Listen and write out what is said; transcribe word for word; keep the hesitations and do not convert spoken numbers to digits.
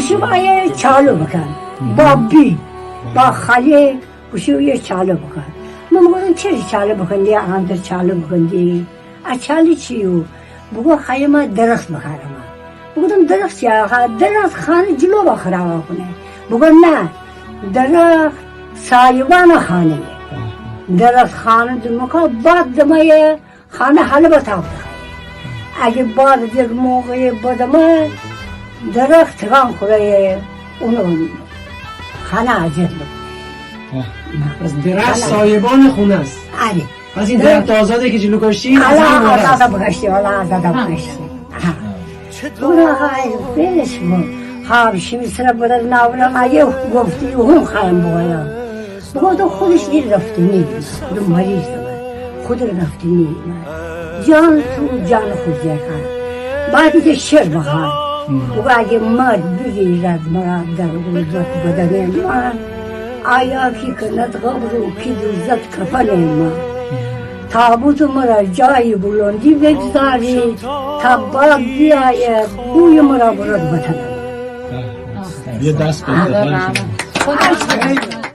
شیمی آیه چالو بوکون. با بی، با خالی، بوشو یه چالو بوکون. من بوگفتم چره چالو بوکون دِ، آنتر چالو بوکون دِ؟ ا چاله چی‌یو؟ بوگفت خایمه درخت بکارمه. بوگفتم درخت چی آخه؟ درخت خانه جلو با خرابه کونه. بوگفت نه، درخت سایبانه خانه‌یه. درخت خانه دمکه باد دمه، خانه حاله به تاب دخوایه. اگه باد یک موقعی بدمه، درخت تکان خوره، اونو خانه اذیت بوکونه. پس درخت سایبان خونه است. آره. پس این درخت آزاده که جلو کشتی، آره، آزاده بکشتی، والا آزاده بکشتی. ها. اون آقا، ای، ولش کن. خب، شیمی سر بدر ناورم، اگه گفتی، اون خوایم بگویم. بگو تو خودش دیر رفته نیست، دو مریض بود. خود رفته نیست. جان تو، جان خود جای خان. بعد که شعر بخوان. بگو اگه مرد بگیرد مرا در غربت بدن من، آیا کی کند قبر و کی دوزد کفن من؟ تابوت مرا جای بلندی بگذارید، تا باد بیاید بوی مرا برد وطن من. یه دست به افتخار شما.